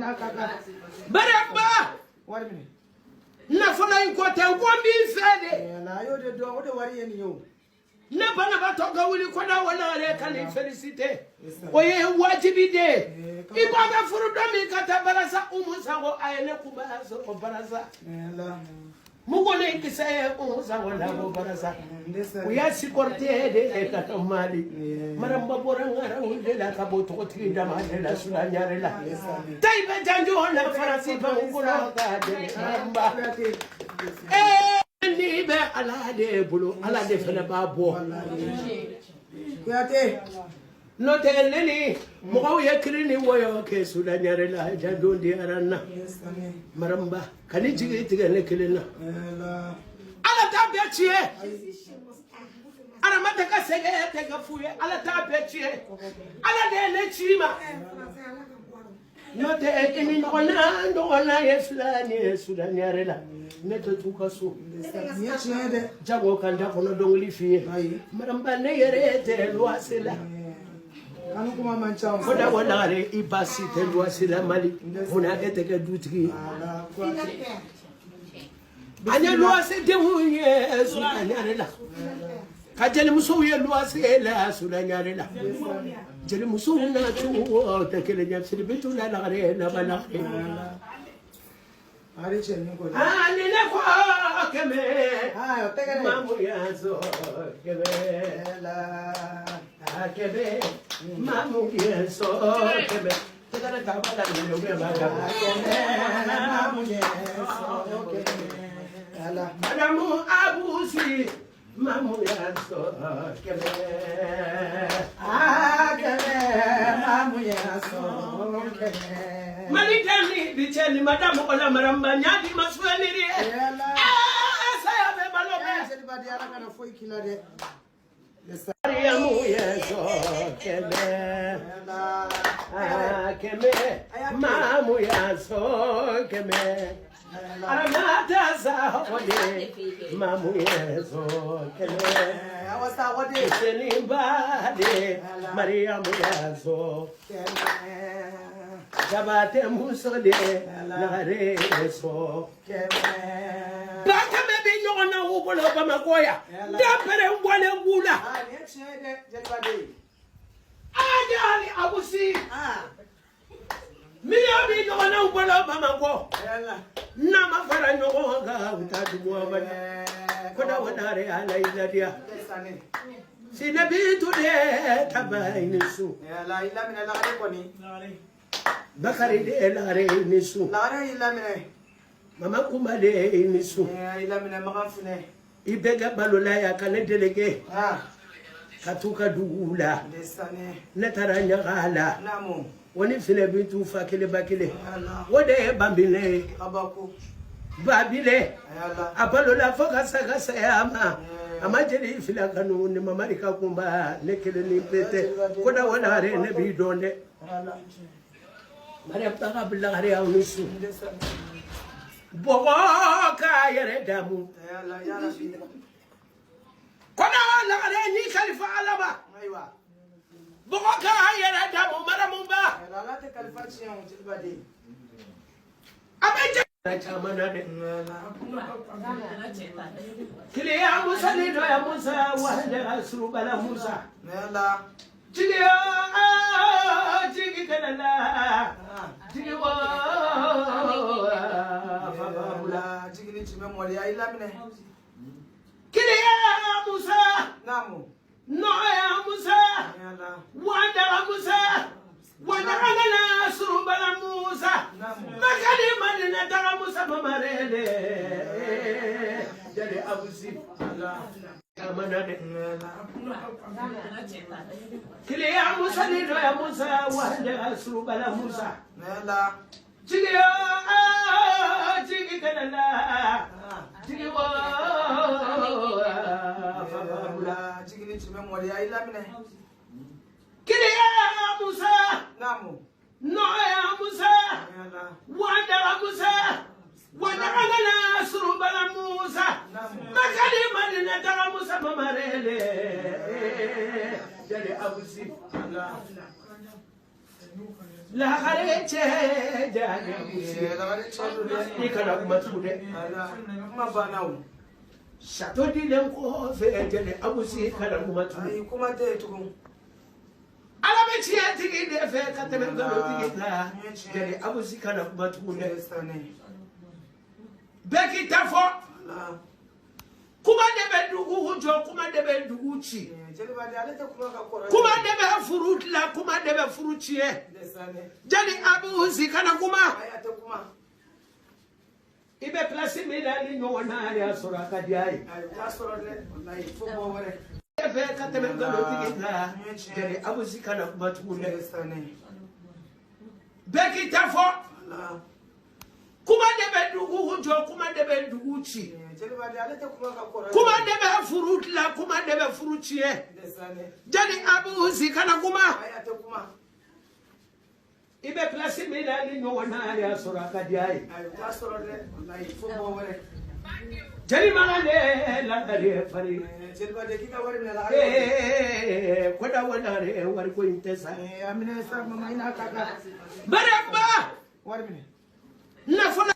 n'a ka kan. Baraba. Wari minɛ. Nafolo in ko tɛ n ko n b'i fɛ de. Yala a y'o de dɔn, o de wari ye nin ye o. Ne banabaatɔ ka wuli ko na wala yɛrɛ ka nin félicité. O ye wajibi de ye. I b'a bɛ furu dɔ min ka taa Barasa Umu Sango a ye ne kunba sɔrɔ Barasa. Yala. Mugu ni kisɛ ye Umu Sango labɔ Barasa. Ndesa. U y'a supporté de ka taa Mali. Maramba bɔra ŋaraw de la ka bɔ tɔgɔtigi dama de la Sula Ɲare la. Tayiba Janjo la Faransi bankolo ka deli Maramba. Kuyate. Ni bɛ Ala de bolo, Ala de fana b'a bɔ. Kuyate. N'o tɛ ne ni mɔgɔw ye kiri ni wɔyɔ kɛ Sula Ɲare la jadon diyara n na. Ndesa ne. Maramba ka ni jigi tigɛ ne kelen na. Yala. Ala t'a bɛɛ tiɲɛ. Adama tɛ ka sɛgɛn tɛ ka fu ye, Ala t'a bɛɛ tiɲɛ. Ala de ye ne ci i ma. N'o tɛ i ni ɲɔgɔnna ɲɔgɔnna ye fila ni ye Sula Ɲare la. Ne tɛ t'u ka so. Ndesa. Nin ye tiɲɛ ye dɛ. Jago ka n da kɔnɔ dɔnkili f'i ye. Ayi. Maramba ne yɛrɛ tɛ luwase la. Kanu kuma man ca o. Ko da walare i baasi tɛ luwase la Mali. Munna e tɛ kɛ dutigi ye? Ala. Kuyate. An ye luwase denw ye Sula Ɲare la. Ka jelimusow ye luwase la Sula Ɲare la. Jelimusow na cogo tɛ kelen ye. Siribitu la lagare laban lagare. Ari cɛ nin kɔni. Aa ni ne ko kɛmɛ. Aa o tɛ kɛ dɛ. Mamu y'a sɔrɔ kɛmɛ. Yala. A kɛmɛ. Mamu y'a sɔrɔ kɛmɛ. Tɛgɛrɛ ta b'a la minɛ u bɛ b'a la. Kɛmɛ mamu ye sɔrɔ kɛmɛ. Yala. Madamu Abusi. Mamu y'a sɔrɔ kɛmɛ. Aa kɛmɛ mamu ye sɔrɔ kɛmɛ. Mali den ni bi cɛ ni ma da mɔgɔ la Maramba ɲadi ma suwɛliri ye. Yala. Aa saya bɛ balo bɛɛ. Jeliba di Ala kana foyi k'i la dɛ. Ndesa. Mariyamu ye sɔrɔ kɛmɛ. Yala. Aa kɛmɛ. Mamu y'a sɔrɔ kɛmɛ. Aramata Sakɔ de. Mamu ye sɔrɔ kɛmɛ. Awa Sakɔ de. Seniba de. Mariyamu y'a sɔrɔ. Kɛmɛ. Jabate muso de. Lagare sɔrɔ. Kɛmɛ. Ba kɛmɛ bɛ ɲɔgɔn na u bolo Bamakɔ yan. Da pɛrɛn bɔlen b'u la. Aa nin ye tiɲɛ ye dɛ jeliba de. Aja Ali Abusi. Aa. Miliyɔn bɛ ɲɔgɔn na u bolo Bamakɔ. Yala. N'a ma fara ɲɔgɔn kan u t'a dugu abada. Ko da wadare Ala i ladiya. Ndesa ne. Sinabitu de taba i ni su. Yala i laminɛ lagare kɔni. Bakari de lagare i ni su. Lagare y'i laminɛ. Mama Kuma de i ni su. I laminɛ Makan Funɛ. I bɛɛ ka balo la yan ka ne delege Aa. ka t'u ka dugu la. Ndesa ne. Ne taara ɲaga la. Naamu. O ni Finɛbitu fa kelen ba kelen. Yala. O de ye Banbile ye. Kabako. Babile. Yala. A balola fo ka sa ka saya ma. A ma jeli fila kanu ni Mamari ka kunba ne kelen ni pe tɛ. Ko da walare ne b'i dɔn dɛ. Yala. Mariam Baga lagare aw ni su. Ndesa ne. Bɔgɔ k'a yɛrɛ damu. Yala yarabi. Ko da lagare n'i kalifa Ala ma. Ayiwa. Bɔgɔ k'a yɛrɛ damu Mariamu ba. Yala Ala tɛ kalifa tiɲɛ o jeliba de. A bɛ jɛ caman na dɛ. Yala. Kiliya Musa ni dɔya Musa wahada surubala Musa. Yala. Jigi jigi kɛlɛ la. Aa. Jigi wo fabula. Yala jigini tun bɛ mɔliya i laminɛ. Kiliya Musa Naamu. nɔgɔya Musa Yala. wadaga Musa wadaga na surubala Musa. Naamu. Makali madina taga Musa mamarele. Jali Abusi. Yala. Caman na dɛ. Yala. Kiliya Musa ni dɔya Musa wahada surubala Musa. Yala. Jigi jigi kɛlɛ la. Aa. Jigi wo fabula. Yala jigini tun bɛ mɔliya i laminɛ. Kiliya Musa Naamu. nɔgɔya Musa Yala. wadaga Musa wadaga na surubala Musa. Naamu. Makali madina taga Musa mamarele. Jali Abusi. Yala. Lakare cɛ jali abusi i kana kuma tugun dɛ. Kuma banna o. Sato dilen kɔfɛ jali abusi kana kuma tugun. Ayi, kuma tɛ yen tugun. Ala bɛ tiɲɛ tigi de fɛ ka tɛmɛ nkalon tigi kan. Jali abusi kana kuma tugun dɛ. Bɛɛ k'i ta fɔ. Kuma de bɛ dugu jɔ, kuma de bɛ dugu ci. Kuma de bɛ furu dilan, kuma de bɛ furu tiɲɛ. Jali abusi kana kuma. I bɛ pilasi min na ni ɲɔgɔn na y'a sɔrɔ a ka di a ye. Fɛ ka tɛmɛ nkalon tigi kan. Jali abusi kana kuma tugun dɛ. Bɛɛ k'i ta fɔ. Kuma de bɛ dugu jɔ, kuma de bɛ dugu ci. Kuma de bɛ furu dilan, kuma de bɛ furu tiɲɛ. Jali abusi kana kuma. I bɛ pilasi min na ni ɲɔgɔn na y'a sɔrɔ a ka di a ye. Jali mana ne lakare fari. Koda wala wari ko in tɛ sa. Baraba. Nafolo.